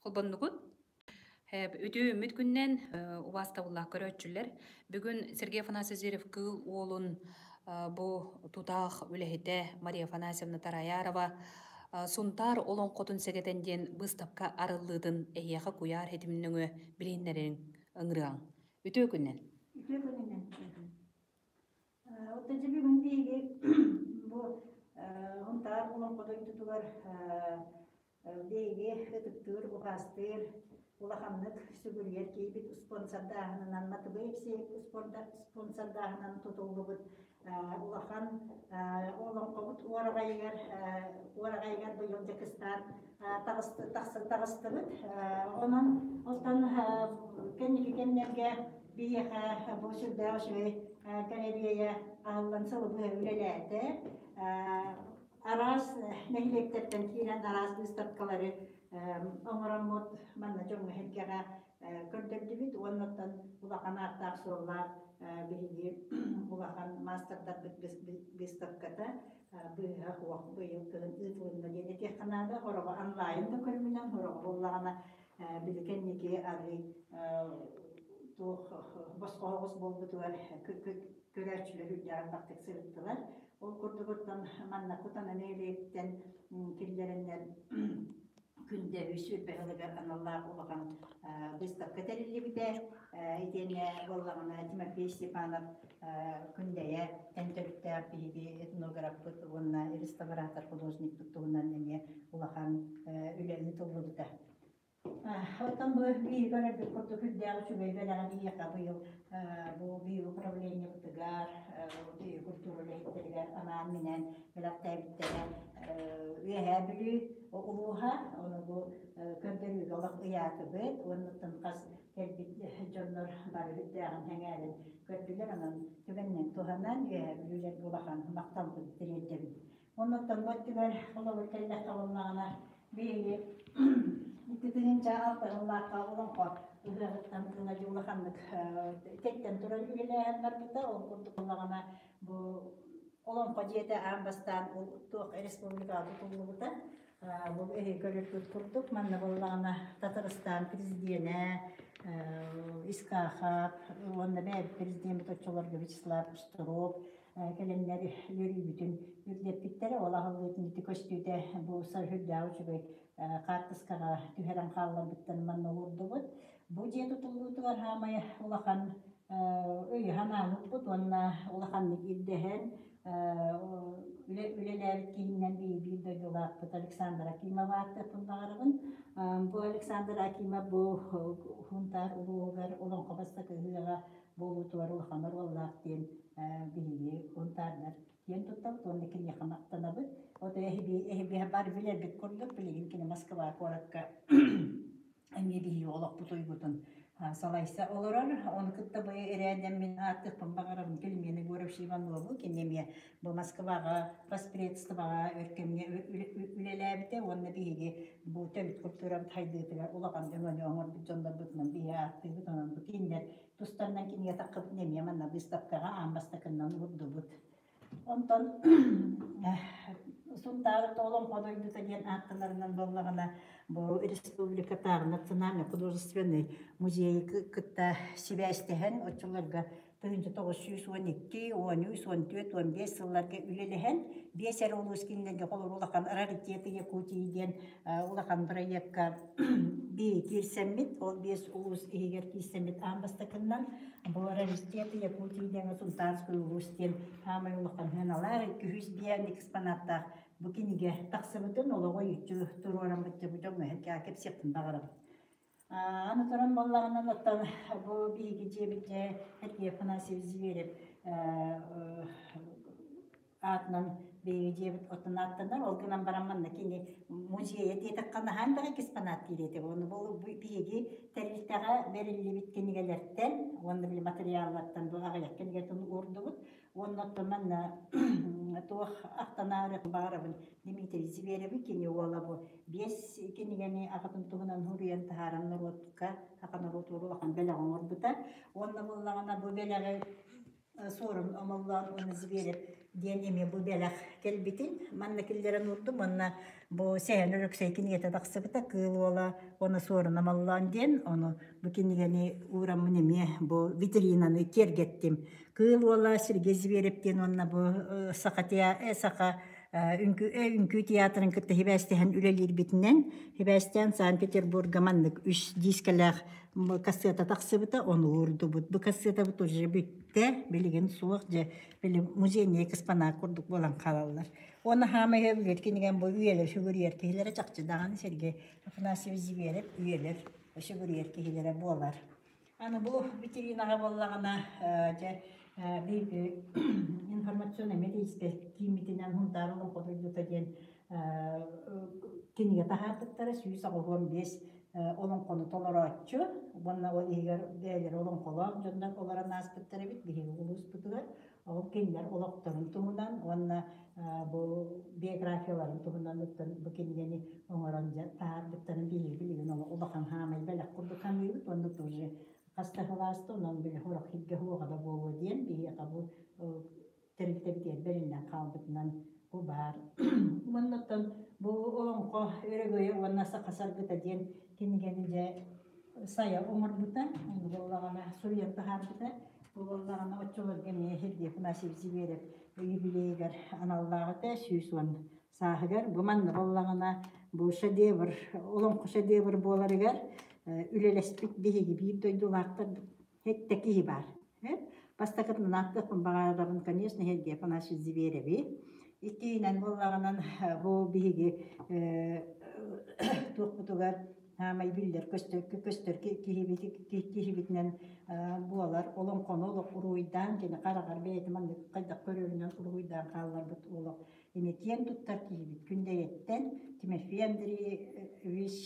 Холбоннугут? Үтүө үмүт күннэн убаастабыллаах көрөөччүлэр. Бүгүн Сергей Афанасьевич Зверев Кыыл Уолун бу тутаах үлэһитэ Мария Афанасьевна Тараярова Сунтаар олоҥхотун сэгэтэн диэн быыстапка арыллыытын эһиэхэ куйаар ситимин нөҥүө билиһиннэриҥ ыҥырыаҥ. Үтүө күннэн! Үтүө күнүнэн! Оттон дьэ бүгүн биһиги бу Сунтаар олоҥхо дойдутугар Биһиги ытыктыыр, убаастыыр, улаханнык сүгүрүйэр киһибит спонсордааһынынан, Матыбыев спонсордааһынан тутуллубут улахан олоҥхобут уораҕайыгар уораҕайыгар быйыл дьэ кыстаан таҕыстыбыт. Онон оттон кэнники кэмнэргэ биһиэхэ бу сүрдээх үчүгэй галерея аһыллан сылы быһа үлэлээтэ. Араас нэһилиэктэртэн киирэн араас быыстапкалары оҥороммут манна дьоҥҥо-сэргэҕэ көрдөрдүбүт уонна оттон улахан ааттаах-суоллаах биһиги улахан маастардарбыт быыстапката быыһа суох быйыл кыһын ыытылынна диэн этиэххэ наада. Хороҕо онлайн да көрүҥүнэн, хороҕо буоллаҕына били кэнники арыый туох босхо оҕус буолбутугар көрөөччүлэр үрдээх элбэхтик сырыттылар. Ол курдук оттон манна Кутана нэһилиэгиттэн киллэрэннэр Күндэ үс сүүрбэ сылыгар аналлаах улахан выставка тэриллибитэ. Итиэннэ буоллаҕына Тимофей Степанов Күндэйэ эн төрүттээх биһиги этнографпыт уонна реставратор художникпыт туһунан эмиэ улахан үлэ ыытыллыбыта. Оттон бу биһиги көрөрбүт курдук үрдээх үчүгэй бэлэҕи биһиэхэ быйыл бу биһиги управлениебытыгар, биһиги культура үлэһиттэригэр анаан-минээн бэлэхтээбиттэрэ Үөһээ Бүлүү улууһа, ону бу көрдөрүүгэ олох ыйаатыбыт уонна хас кэлбит дьоннор бары үрдээҕин сэҥээрэн көрдүлэр, онон түгэнинэн туһанан Үөһээ Бүлүүлэргэ улахан махталбын тириэрдэбин. Оннуттан бу өттүгэр холобур кэллэххэ буоллаҕына, биһиги 2 006 сыллаахха олоҥхо ыһыаҕыттан тыына дьэ улаханнык тэттэн туран үлэлээһин барбыта. Ол курдук буоллаҕына, бу Олоҥхо дьиэтэ аан бастаан туох республикаҕа тутуллубута. Бу эһиги көрөргүт курдук, манна буоллаҕына Татарстан президенэ Искахов уонна бэйэбит президеммит оччолорго Вячеслав Штыров кэлэннэр үөрүүбүтүн үрдэппиттэрэ. Ол аһыллыытын ити көстүүтэ бу сүрдээх үчүгэй хаартыскаҕа түһэрэн хаалларбыттарын манна уурдубут. Бу дьиэ тутуллуутугар хаамай улахан өйү-санаабыппыт уонна улаханнык ирдэһэн үлэлээбит киһинэн биир дойдулаахпыт Александр Акимов ааттыахпын баҕарабын. Бу Александр Акимов бу Сунтаар улууһугар Олоҥхо бастакы ыһыаҕа буолуутугар улахан оруоллаах диэн биһиги Сунтаардар киэн туттабыт уонна киниэхэ махтанабыт. Вот эһиби бары билэрбит курдук билигин кини Москва куоракка эмиэ биһиги олохпут уйгутун салайса олорор. Ону кытта бу ирээннэн мин ааттыахпын баҕарабын Кельмен Егорович Иванову. Кини эмиэ бу Москваҕа поспредствоҕа өр кэмҥэ үлэлээбитэ уонна биһиги бу төрүт культурабыт хайдыытыгар улахан өҥөнү оҥорбут дьоннорбутунан биһиги ааттыыбыт. Онон бу кинилэр тустарынан кинигэ таххыбытын эмиэ манна быыстапкаҕа аан бастакыннан уурдубут. Онтон Сунтаар Олоҥхо дойдута диэн ааттанарынан буоллаҕына, бу республикатааҕы национальнай художественнай музейы кытта сибээстэһэн, оччолорго 1912, 13, 14, 15 сылларга үлэлэһэн, биэс эрэ улуус кинилэргэ холобур улахан «Раритеты Якутии» диэн улахан бырайыакка киирсэммит, ол биэс улуус иһигэр киирсэммит аан бастакыннан бу «Раритеты Якутии» диэн Сунтаарскай улуус диэн саамай улахан сыаналаах 205 экспонаттаах бу кинигэ тахсыбытын олоҕу ойуччу туруораммыт бу дьоҥҥо кэпсиэхпин баҕарабын. Аны туран буоллаҕына, оттон бу биһиги дьиэбит дьэ Сергей Афанасьевич Зверев аатынан биһиги дьиэбит оттон ааттанар. Ол гынан баран манна кини музейа диэтэххэ наһаа элбэх экспонат киириэ этэ. Уонна бу биһиги тэрилтэҕэ бэриллибит кинигэлэртэн уонна били материаллартан бу аҕыйах кинигэтин уурдубут. Уонна оттон манна туох ахтанаары баҕарабын Дмитрий Звереви кини уола бу биэс кинигэни аҕатын туһунан суруйан таһааран норуотка саха норуотугар улахан бэлэҕи оҥорбута. Уонна буоллаҕына бу бэлэҕи Суорун Омоллоон уонна Зверев диэн эмиэ бу бэлэх кэлбитин манна киллэрэн уурдум уонна Бу Сэһэн Өлөксөй кинигэтэ тахсыбыта Кыыл уола уонна Суоруна Моллоон диэн. Ону бу кинигэни уураммын эмиэ бу витринаны киэргэттим. Кыыл уола Сергей Зверев диэн уонна бу Саха Саха үҥкүү театрын кытта хибээстэһэн үлэлиирбитинэн хибээстээн Санкт-Петербурга маннык үс диискэлээх кассета тахсыбыта, ону уурдубут. Бу кассетабыт уже бүттэ, билигин суох, дьэ, били музейный экспонат курдук буолан хаалаллар. Уонна хаамай өбүгэр кинигэн бу үйэлэр сүгүрүйэр киһилэрэ чахчы даҕаны Сергей Афанасьевич Зверев үйэлэр сүгүрүйэр киһилэрэ буолар. Аны бу витринаҕа буоллаҕына, дьэ, биир информационнай методическай кииммитинэн Хунтаар олоҥхо дойдута диэн кинигэ таһаарбыттара 185 олоҥхону толорооччу уонна ол иһигэр бэйэлэрэ олоҥхолоох дьоннор олорон ааспыттар эбит биһиги улууспутугар. Ол кинилэр олохторун туһунан уонна бу биографияларын туһунан бу кинигэни оҥорон таһаарбыттарын биһиги билигин улахан хаамай бэлэх курдук саныыбыт уонна тоже хас да сыл онон били сорох сиргэ суоҕа да буолуо диэн биһиэхэ бу тэрилтэбитигэр бэриллэн хаалбытынан бу баар. Уонна оттон бу олоҥхо өрөгөйө уонна саха саргыта диэн кинигэни дьэ Сайа оҥорбута, ону буоллаҕына суруйан таһаарбыта. Бу буоллаҕына оччолорго эмиэ Сергей Афанасьевич Зверев юбилейыгар аналлаах этэ, 110 сааһыгар. Бу манна буоллаҕына бу шедевр, олоҥхо шедевр буоларыгар үлэлэспит биһиги биир дойдулаахтарбыт сэттэ киһи баар. Бастакытынан ааттыахпын баҕарабын, конечно, Сергей Афанасьевич Звереви. Иккиһинэн буоллаҕынан бу биһиги туохпутугар Хаамай биллэр көстөр көстөр киһибитинэн буолар олоҥхону олох уруһуйдаан кини хараҕар бэйэтэ маннык хайдах көрөрүнэн уруһуйдаан хаалларбыт олох ини киэн туттар киһибит Күндэйэттэн Тимофей Андреевич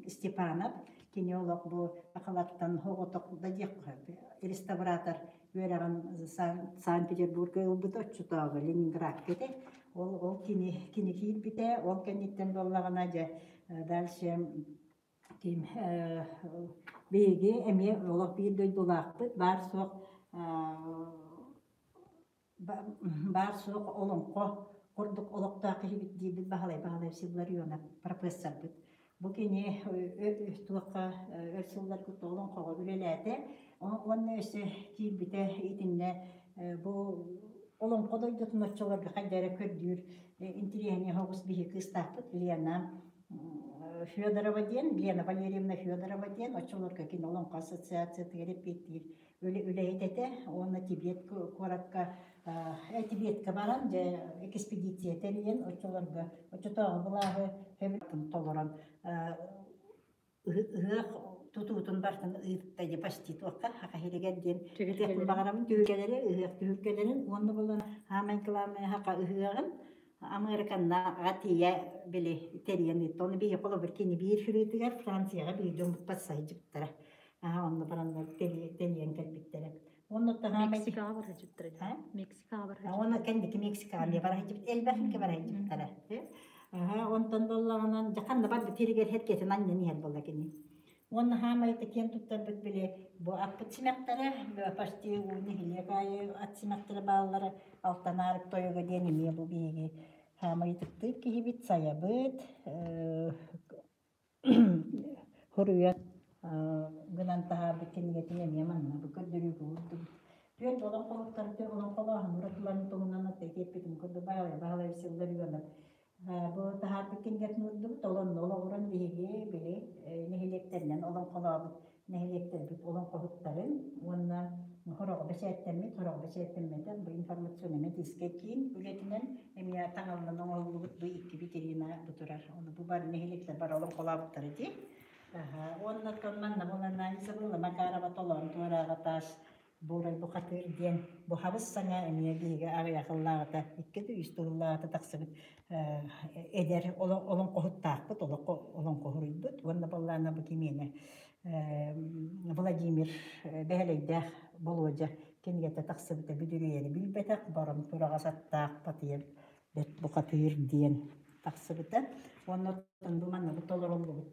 Степанов кини олох бу сахалартан оҕотох да диэххэ реставратор үөрэҕин Санкт-Петербурга ылбыта оччотооҕу Ленинградка этэ ол ол кини кини киирбитэ ол кэнниттэн буоллаҕына дьэ Дальше ким биһиги эмиэ олох биир дойдулаахпыт баар-суох баар-суох олоҥхо курдук олохтоох киһибит диирбит Баһылай Баһылай Силларионов профессорбыт. Бу кини туохха өр сылларга олоҥхоҕо үлэлээтэ уонна өссө киирбитэ итиннэ бу олоҥхо дойдутун оччолорго хайда эрэ көрдүүр интириэһинэй соҕус биһи кыыстаахпыт Лена Федорова диэн, Лена Валерьевна Федорова диэн оччолорго кини Олоҥхо ассоциациятыгар эппиэттиир үлэһит этэ уонна Тибет куоракка Тибетка баран дьэ экспедиция тэрийэн оччолорго оччотооҕу былааһы толорон ыһыах тутуутун барытын ыытта дии почти туохха хаха иһигэр диэн түһүлгэлэрин баҕарабын түһүлгэлэри ыһыах түһүлгэлэрин уонна булан хаамай кылаамай хаха ыһыаҕын Американнаҕа тиийэ били тэрийэн ыытта ону биһи холобур кини биир сырыытыгар Францияҕа биир дьон быппат сайдьыптара онно бараннар тэрийэн кэлбиттэрэ уонна Мексикаҕа бар сылдьыбыттара Мексикаҕа бар уонна кэнники Мексикаҕа эмиэ бар сылдьыбыт элбэх сиргэ бар сылдьыбыттара онтон буоллаҕынан дьэ ханна барбыт сиригэр эргэтин анньан иһэр буолла кини. Уонна хаамай киэн туттарбыт били бу аппыт симэхтэрэ почти уу нэһилиэк аайы ат симэхтэрэ бааллара Алтанаарык тойуга диэн эмиэ бу биһиги хаамай ытыктыыр киһибит сайабыт Хоруйан гынан таһаарбыт кинигэтин эмиэ манна бу көрдөрүүгэ уурдубут. Түөрт олоҥхоһуттар олоҥхолооһун уратыларын туһунан этиэппитин курдук Баһылай Баһылай Силларионов бу таһаарбыт кинигэтин уурдубут. Ол онно олоҕуран биһиги били нэһилиэктэринэн олоҥхолообут нэһилиэктэрбит олоҥхоһуттарын уонна сороҕо бэчээттэммит, сороҕо бэчээттэммэтэх бу информационно-методическай киин үлэтинэн эмиэ таҥыллан оҥоһуллубут бу икки витрина бу турар. Ону бу бары нэһилиэктэр бары олоҥхолообуттара дии. Уонна оттон манна буолан Изабелла Макарова толоон туорааҕа таас Буурай бухатыыр диэн бу хабыс саҥа эмиэ биһиги аҕыйах ыллааҕыта икки да үс тыллааҕыта тахсыбыт эдэр олоҥхоһуттаахпыт олоҥхоһуруйбут уонна буоллаана бу кимиэнэ Владимир Бэһэлэйдээх Болуодьа кинигэтэ тахсыбыта бүдүрүйэри билбэтэх барон тураҕас аттаах батыйа бэрт бухатыыр диэн тахсыбыта уонна оттон бу манна бу толоруллубут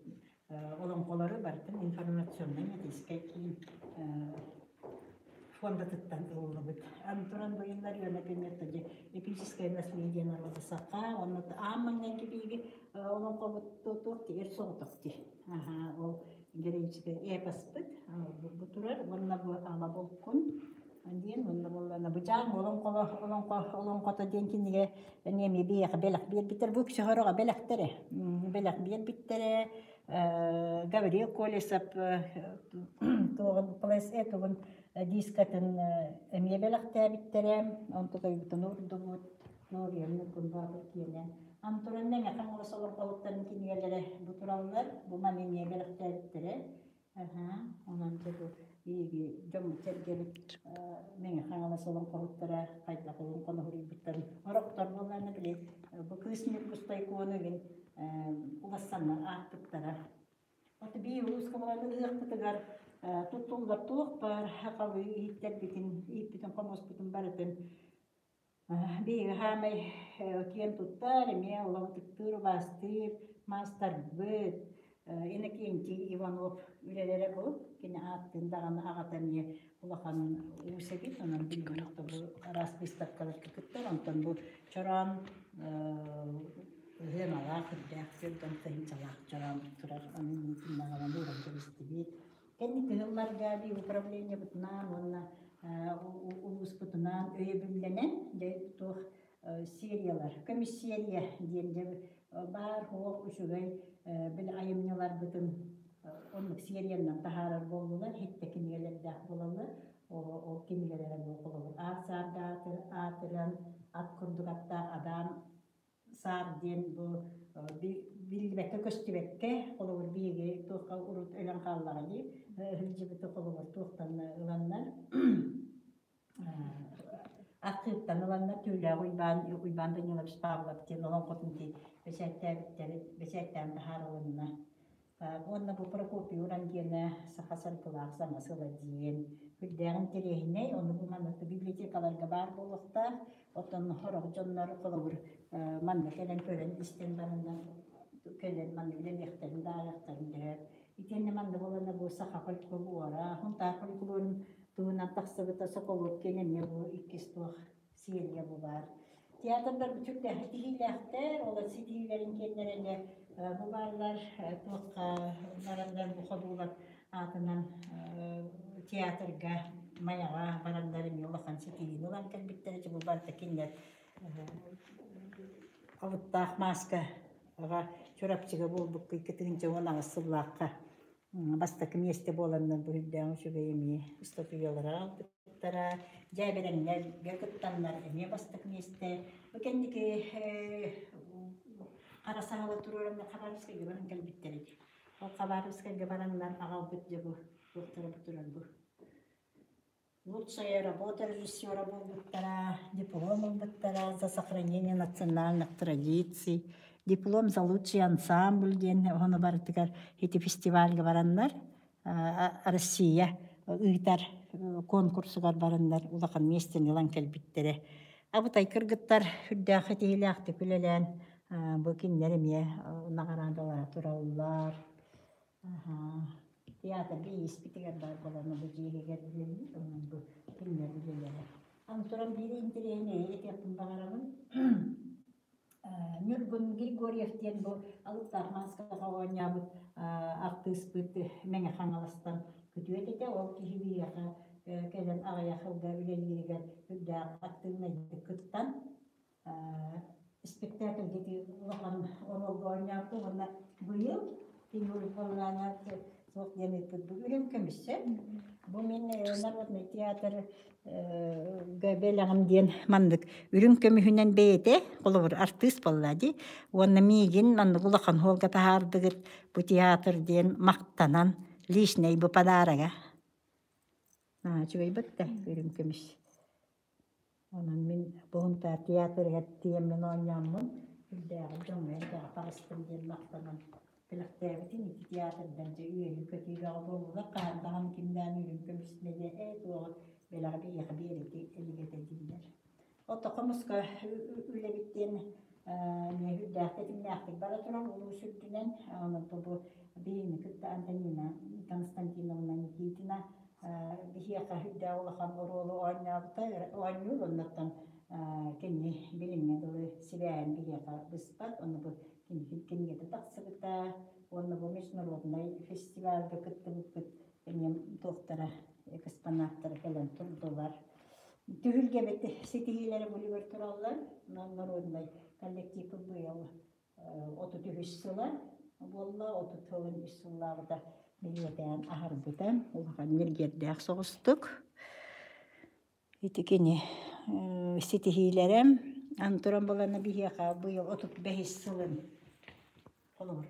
олоҥхолору барытын информационнай методическай киин фондатыттан ыллыбыт. Аны туран быйыллар үө, например, тоди эпическое наследие народа саха, онно аан маҥнайгы бииги олоҥхобут туох тигэр соҕотох ти. Аха, ол героический эпоспыт бу турар, уонна бу ала булкун диэн, уонна буоллана бычаан олоҥхо олоҥхо олоҥхото диэн кинигэ эмиэ биэхэ бэлэх биэрбиттэр, бу ксөһөрөҕө бэлэхтэрэ, бэлэх биэрбиттэрэ. Гаврил Колесов туоҕун тугун дискатын эмиэ бэлэхтээбиттэрэ, онтукайбытын урдубут, Глория Кунбаатыр киэнэ. Антуран Мэҥэ Хаҥалас олоҥхоһуттарын кинигэлэрэ бу тураллар, бу маны эмиэ бэлэхтээбиттэрэ. Аха, онон дьэ бу биһиги дьоммут-сэргэбит Мэҥэ Хаҥалас олоҥхоһуттара хайдах олоҥхону суруйбуттарын орохтор буоллаҕына били бу кыыс Ньургустай Куону игин улассаннар аахпыттара. От бии улууска буолан ыһыахпытыгар туттуллар туох баар хахалыы иһиттэрбитин, иһиппитин, хомуспутун барытын биһиги хаамай киэн туттар, эмиэ улабытыктыыр, убаастыыр маастарбыт Иннокентий Иванов үлэлэрэ бу. Кини ааттыын даҕаны аҕата эмиэ улахан уус эбит, онон билигин бу араас выставкаларга кыттар. Онтон бу чороон ыһыаналаах, үрдээх сирдэн тыһыынчалаах чороон турар. Ону мин ууран кэбистибит. Кэнники сылларга биир управлениебытынаан уонна улууспутунаан өйөбүллэнэн дьэ туох сериялар, көмүс серия диэн дьэ баар суох үчүгэй били айымньыларбытын оннук сериянан таһаарар буоллулар, һиттэ кинигэлэрдээх буолаллар. Ол кинигэлэрэ бу холобур аат саарда аатыран ат курдук аттаах адаан саар диэн бу биллибэккэ-көстүбэккэ холобур биһиги туохха урут өлөн хааллаҕа дии сылдьыбыты холобур туохтан ыланнар архыыптан ыланнар Түүлээх Уйбаан Уйбаан Данилович Павлов диэн олоҥхотун дии бэчээттээбиттэр бэчээттээн таһаарылынна. Уонна бу Прокопий Уран диэнэ саха саргылаах саҥа сыла диэн үрдээх интэриэһинэй, ону бу маннык библиотекаларга баар буолуохтаах. Оттон сорох дьоннор холобур манна кэлэн көрөн истэн бараннар кэлэн манна үлэлиэхтэрин даарыахтарын сөп. Итиэннэ манна буолана бу саха фольклора, Хунтаар фольклорун туһунан тахсыбыта Соколов диэн эмиэ бу иккис туох серия бу баар. Театрдар сүрдээх ситиһиилээхтэр, олор ситиһиилэрин киэннэрэ бу бааллар, туохха бараннар бу Ходуулар аатынан театрга Майаҕа бараннар эмиэ улахан ситиһиини ылан кэлбиттэрэ, бу барыта кинилэр алыптаах мааскаҕа Чурапчыга буолбукка 2018 сыллаахха бастакы миэстэ буоланнар бу үрдээх үчүгэй эмиэ ыстатыйалара аҕалбыттара, дьээбэлэҥнэргэ кыттаннар эмиэ бастакы миэстэ. Бу кэнники хара саһыла туруораннар Хабаровскайга баран кэлбиттэр ити. Ол Хабаровскайга бараннар аҕалбыт дьэ бу туохтара бу турар бу. Лучшая работа режиссера буолбуттара, диплом ылбыттара за сохранение национальных традиций, диплом за лучший ансамбль диэн ону барытыгар ити фестивальга бараннар Россия ыытар конкурсугар бараннар улахан миэстэни ылан кэлбиттэрэ. Абытай кыргыттар үрдээх итиилээхтик үлэлээн бу кинилэр эмиэ наҕараадалара тураллар. Театрга ииспитигэр баар буолан бу дьиэ иһигэр үлэлиир, онон бу кинилэр үлэлэрэ. Аны туран биир интэриэһинэйи этиэхпин баҕарабын. Ньургун Григорьев диэн бу алыптаах мааскаҕа оонньообут артыыспыт Мэҥэ Хаҥаластан күтүөт этэ. Ол киһи биһиэхэ кэлэн аҕыйах сылга үлэлииригэр үрдээх актыыбынайдык кыттан спектакльга ити улахан оруолга оонньообута уонна быйыл Тимур буоллаана суох диэн ыыппыт бу үрүҥ көмүсчэ. Бу мин народный театр бэлэҕим диэн маннык үрүҥ көмүһүнэн бэйэтэ холобур артыыс буолла дии уонна миигин маннык улахан хуолга таһаардыгыт бу театр диэн махтанан личный бу подарога үчүгэй да үрүҥ көмүс. Онон мин Буһунтаар театрыгар тиийэммин оонньооммун, үрдээҕи дьоҥҥо эрдэҕэ таҕыстым диэн махтанан бэлэхтээбитим. Ити театрдан дьэ үөрүү-көтүү бөҕө буоллулар. Хаһан даҕаны кимнээн үрүҥ көмүс мэдэ ээ туоҕа бэлэҕи биһиэхэ биэрбити илик этэ дииллэр. Ото хомуска үлэбит диэн эмиэ үрдээх тэтимнээхтик бара турар улуус үрдүнэн. Онон бу биһигини кытта Антонина Константиновна Никитина Биһиэхэ үрдээх улахан оруолу оонньообута, оонньуур оннуттан кини билиҥҥэ дылы сибээһин биһиэхэ быспат. Ону бу кинигэтэ тахсыбыта уонна бу международнай фестивальга кыттыбыппыт эмиэ туохтара экспонаттара кэлэн турдулар. Түһүлгэбит ситиһиилэрэ булугар тураллар. Народнай коллектив быйыл 33 сыла буолла, 30 сылын үс сыллааҕыта бэлиэтээн аһарбыта. Улахан ньиргиэрдээх соҕустук. Ити кини ситиһиилэрэ антуран балана биһиэхэ быйыл 35 сылын холобур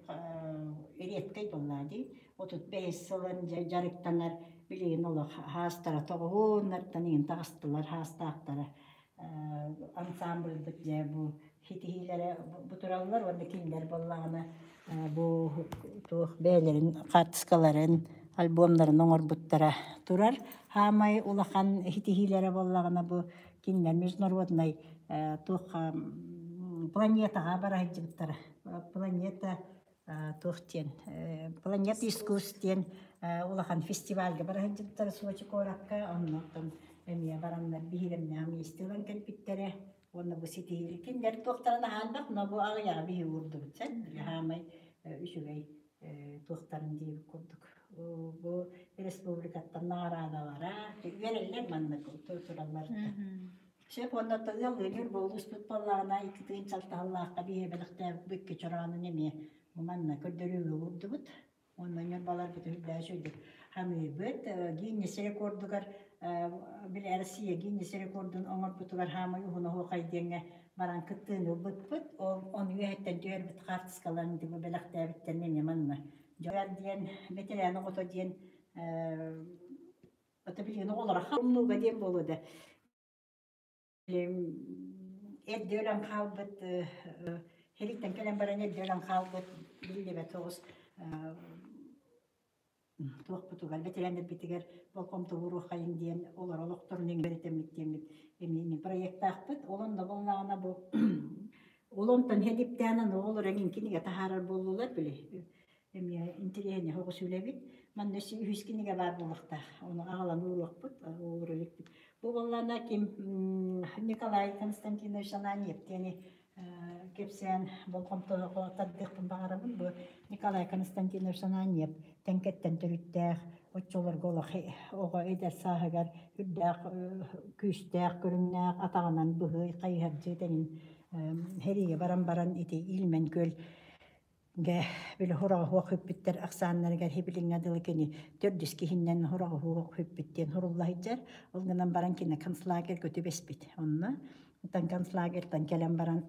редкэй буоллаа дии 35 сылын дьарыктанар билигин олох хаастара тоҕуһуннартан иһин таҕыстылар хаастаахтара ансамбльбыт дьэ бу ситиһиилэрэ бу тураллар уонна кинилэр буоллаҕына бу туох бэйэлэрин хаартыскаларын альбомнарын оҥорбуттара турар. Хаамай улахан ситиһиилэрэ буоллаҕына бу кинилэр международнай туох планетаҕа бара сылдьыбыттара. Планета туох диэн Планета искусств диэн улахан фестивальга бара сылдьыбыттара Сочи куоракка. Оннуттан эмиэ бараннар биһирэмнээх миэстэ ылан кэлбиттэрэ. Уонна бу ситиһиили кинилэр туохтарын аһааннах, но бу аҕыйаҕы биһи уурдубут сен. Хаамай үчүгэй туохтарын диэбит курдук. Бу республикаттан наҕараадалара үөрэллэр маннык тураллар. Сөп уонна тыал ыанньыр буолуспут буоллаҕына икки тыһыынча алтаһаллаахха биһиэ бэлэхтээбит икки чороонун эмиэ манна көрдөрүүгэ уурдубут. Уонна ньурбаларбыт үрдээ үчүгдүк ханыыбыт. Гиннес рекордугар били Россия Гиннес рекордун оҥорбутугар хаамай уһун оһуохай диэҥҥэ баран кыттыыны ылбыппыт. Ол ону үөһэттэн түһэрбит хаартыскаларын бу бэлэхтээбиттэрин эмиэ манна. Дьон диэн бэтэрээн оҕото диэн ото билигин оҕолоро умнууга диэн буолуо да эрдэ өлөн хаалбыт Хириттэн кэлэн баран эрдэ өлөн хаалбыт биллибэт соҕус туохпутугар бэтэрээннэрбитигэр болҕомто ууруоххайыҥ диэн олор олохторун иҥэритэммит диэммит эмиэ проектаахпыт. Ол онно буоллаҕына бу ол онтон һэдиптээн аны оҕолор эҥин кинигэ таһаарар буоллулар били эмиэ интэриэһинэй соҕус үлэбит. Манна үһүс кинигэ баар буолуохтаах. Ону аҕалан ууруохпут, уура иликпит. Бу буоллаҕына ким Николай Константинович Ананьев диэни кэпсээн болҕомтону тардыахпын баҕарабын. Бу Николай Константинович Ананьев Тэҥкэттэн төрүттээх, оччолорго олох оҕо эдэр сааһыгар үрдээх күүстээх көрүҥнээх атаҕынан быһый хайыһардьы тэҥин сэриигэ баран баран ити Ильмень күөл Гэ били хураҕа хүппүттэр ахсааннарыгар хибилиҥҥэ дылы кини төрдүс киһиннэн хураҕа хүппүт диэн хурулла сылдьар. Ол гынан баран кини концлагерьга түбэспит. Онно оттон концлагерьтан кэлэн баран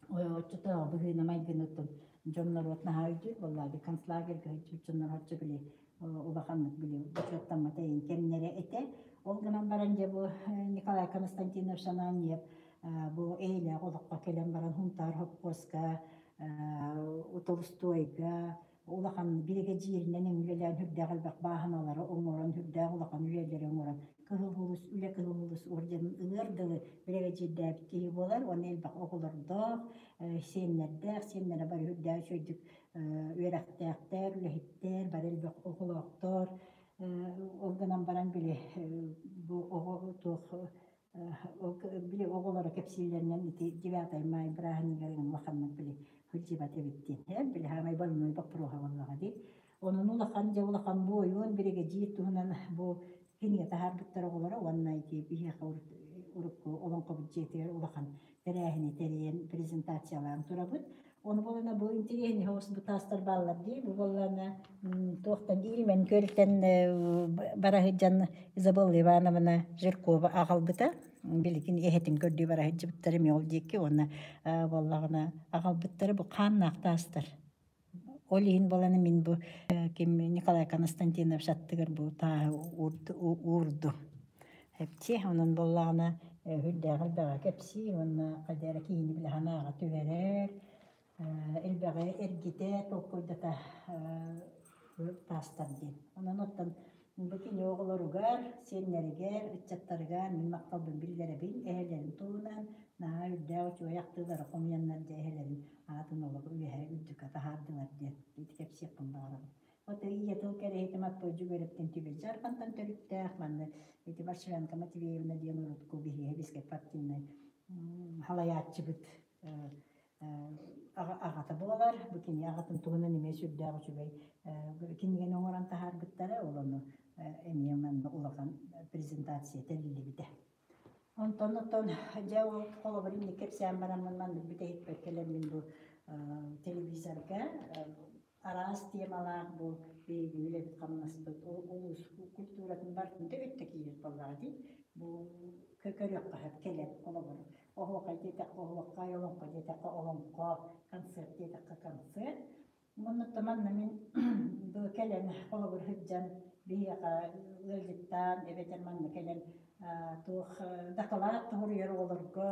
оччотооҕу быһыыны майгыныттан дьон норуот наһаа өйдүүр буоллаа концлагерьга сылдьыбыт дьоннор оччо били улаханнык били бочуоттаммат эйин кэмнэрэ этэ. Ол гынан баран дьэ бу Николай Константинович Ананьев бу эйэлээх олоххо кэлэн баран Хунтаар хоппуоска, Толстойга улахан биригэдьииринэн үлэлээн үрдээх элбэх бааһыналары оҥорон, үрдээх улахан үлэлэри оҥорон Кыһыл Улус, Үлэ Кыһыл Улус орденын ылыар дылы биригэдьиирдээбит киһи буолар уонна элбэх оҕолордоох, сиэннэрдээх, сиэннэрэ бары үрдээх үчүгэйдик үөрэхтээхтэр, үлэһиттэр, бары элбэх оҕолоохтор. Ол гынан баран били бу оҕо туох били оҕолоро кэпсииллэринэн ити 9 май бырааһынньыгар улаханнык били сылдьыбат эбит диэн били хаамай больной боппуруоһа буоллаҕа дии. Онон улахан дьэ улахан буойун биригэдьиир туһунан бу кинигэ таһаарбыттар оҕолоро уонна ити биһиэхэ урукку олоҥхобут дьиэтигэр улахан тэрээһини тэрийэн презентациялаан турабыт. Ону буолана бу интэриэһинэй соҕус бу таастар бааллар дии. Бу буоллаҕына туохтан Ильмень күөлтэн бара сылдьан Изабелла Ивановна Жиркова аҕалбыта. Билигин эһэтин көрдүү бара сылдьыбыттар эмиэ ол диэки уонна буоллаҕына аҕалбыттара бу хааннаах таастар. Ол иһин буолана мин бу ким Николай Константинович аттыгар бу тааһы уурдум. Эпчи онон буоллаҕына үрдээх элбэҕи кэпсиир уонна хайда эрэ киһини билэ санааҕа түһэрэр, элбэҕи эргитэ, толкуйдата таастар диэн. Онон оттон бу кини оҕолоругар, сиэннэригэр, ыччаттарыгар мин махталбын биллэрэбин, эһэлэрин туһунан наһаа үрдээх үчүгэй ахтыылары хомуйаннар дьэ эһэлэрин аатын олох үөһэ үрдүккэ таһаардылар диэн ити кэпсиэхпин баҕарабын. Ото ийэ тыл кэрэһитэ Маппыай Дьүгүөрэптэн түбэ дьаарбантан төрүттээх, манна ити Варшавянка Матвеевна диэн урутку биһиэхэ бискэ партийнай халайааччыбыт аҕата буолар. Бу кини аҕатын туһунан эмиэ сүрдээх үчүгэй кинигэни оҥорон таһаарбыттара. Ол ону эмиэ манна улахан презентация тэриллибитэ. Онтон оттон дьэ ол холобур инник кэпсээн бараммын маннык бүтэһикпэр кэлэммин бу телевизорга араас темалаах бу биһиги үлэбит-хамнаспыт улуус культуратын барытын өттө киирэр буоллаҕа дии. Бу көрүөххэ сөп кэлэн холобур оһуохай диэтэххэ оһуохай, олоҥхо диэтэххэ олоҥхо, концерт диэтэххэ концерт. Оннуттан манна мин бу кэлэн холобур сылдьан биһиэхэ ыалдьыттаан эбэтэр манна кэлэн туох дакылаат тоһуруйар оҕолорго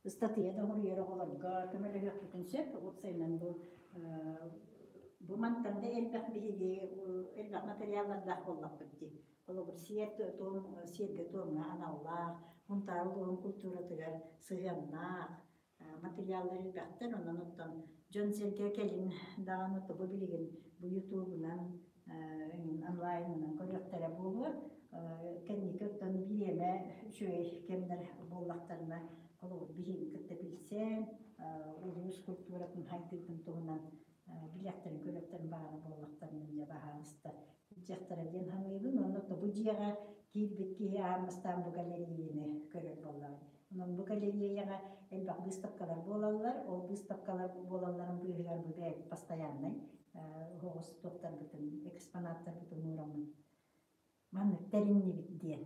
ыстатыйа тоһуруйар оҕолорго көмөлөһүөхпүтүн сөп. Уопсайынан бу бу мантан да элбэх биһиги элбэх материаллардаах буоллахпыт дии. Холобур, сиэр туом сиэргэ-туомҥа аналлаах, Сунтаар улууһун культуратыгар сыһыаннаах материаллар элбэхтэр. Онон оттон дьон-сэргэ кэлин даҕаны тобу билигин бу ютубунан онлайнынан көрүөхтэрэ буолуо. Кэнники оттон бириэмэ үчүгэй кэмнэр буоллахтарына, холобур, биһигини кытта билсэн, улуус культуратын хайдыытын туһунан билиэхтэрин, көрүөхтэрин баҕарар буоллахтарына, дьэ, баһаалыста, илдьиэхтэрэ диэн саныыбын. Уонна тобу дьиэҕэ киирбит киһи аан бастаан бу галереяны көрөр буоллаҕа. Онон бу галереяҕа элбэх быыстапкалар буолаллар. Ол быыстапкалар буолалларын быыһыгар бу бэйэбит постояннай оһоҕос туохтарбытын, экспонаттарбытын уураммыт маннык тэриннибит диэн.